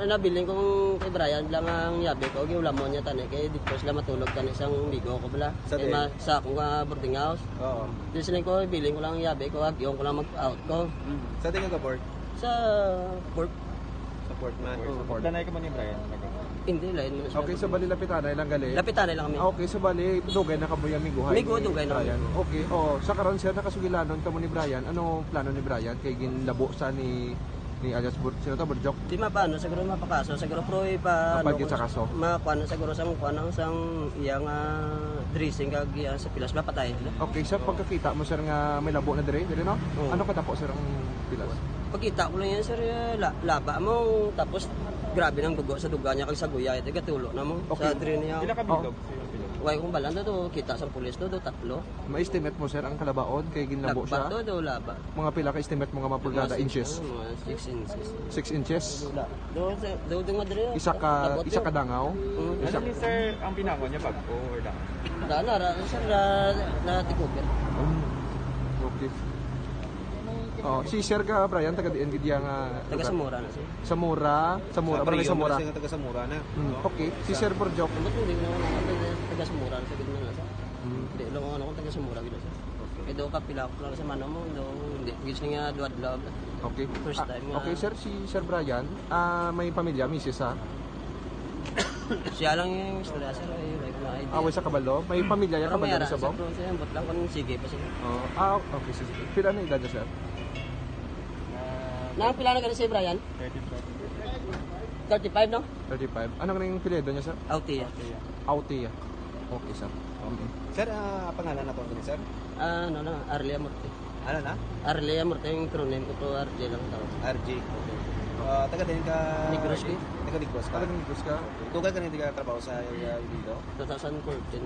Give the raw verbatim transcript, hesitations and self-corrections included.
Nabilin ko kay Brian lang ang yabi ko, giulamon niya tani kay dito sila matulog tani sang migo ko bala. Sa Kay din? ma-, sa akong, ah, boarding house. Oo. Di siling ko, bilin ko lang ang yabi ko, agyon ko lang mag-out ko. Mm. Sa tingin ka, Bort? Sa port. Sa port man. Oo. Sa port. Danay ka mo ni Brian? Hindi, lain mo na siya. Okay, so bali lapitanay lang gali? Lapitanay lang kami. Ah, okay, so bali, dugay na kamo yung amigohay Migo, ni dugay na Brian. kami. Okay, oh, sa karon, sir, nakasugilanon kamo ni Brian. Ano plano ni Brian? Kay ginlabo sa ni, ni alias Bur-, sino to, Burjok? Di mapano, siguro mapakaso. Siguro, pro, ipa, Mapagid ano, sa kaso? Makuha na siguro sang, kuha na sang iyang, ah, dressing kag iyang sa pilas, mapatay. Okay, sir, pagkakita mo, sir, nga may labo na dire, dire, no? Oo. Ano kadako, sir, ang pilas? Pagkita ko lang yan, sir, eh, la-, laba mo, tapos grabe nang dugo sa duga niya kag sa guya, ito, gatulo na mo, Okay. sa drain niya. Pila ka Oo. bilog? Pila ka bilog? Way kong balan to, kita sa pulis to, do, tatlo. Ma-estimate mo, sir, ang kalabaon kay ginlabo Lagba siya? to, do, laba. Mga pila ka estimate mo nga mga pulgada, Mga six, inches? ano, mga six inches. Six inches? Wala. Do, sa, do, do, madre, Isa ka, labot isa yun. ka dangaw? Mm. Isa Ano ni sir ang pinangon niya, bag-o or dangaw? Daan na, ra-, sir, na, na take over. Um, okay. Oh, si Sir ka, Brian, taga diin gid iya nga Taga lugar? Zamora na, sir. Zamora, Zamora, Sa barangay Barrio Zamora. Murcia nga taga Zamora na. Hmm, No? okay. Si Sa Sir Borjok. Ambot hindi na, taga Zamora na sa gitna na, sir. Hmm. Hindi lang ako, ano, kung taga Zamora gid, sir. Okay. Kaya daw kapila ko lang sa mano mo, daw hindi. Gis nga duwad love. Okay. First Ah, time nga. okay, sir, si Sir Brian, ah, may pamilya, misis, ha? Siya lang yung istorya, sir. Ay, like, na idea. Ah, way sa kabalo? May pamilya ya Pero may kabalo ara, sa Sabaw? sir, pero siya, ambot lang kung sige pa siya. Oh, ah, okay, sige. Pila na edad niya, sir? Na, pila na gani si Brian? Thirty-five. Thirty-five, no? Thirty-five. Ano nga yung apelyido niya, sir? Autia. Autia. Okay, sir. Okay. Sir, ah, pangalan na to, sir? Ah, ano lang, Arlie Amorte. Ano na? Arlie Amorte, yung true name ko to, R J lang tawag. R J. Ah, taga din ka? Negros, eh. Taga Negros ka? Taga Negros ka? Ikaw ka ganing taga trabaho sa, ah, Iloilo? Two thousand fourteen.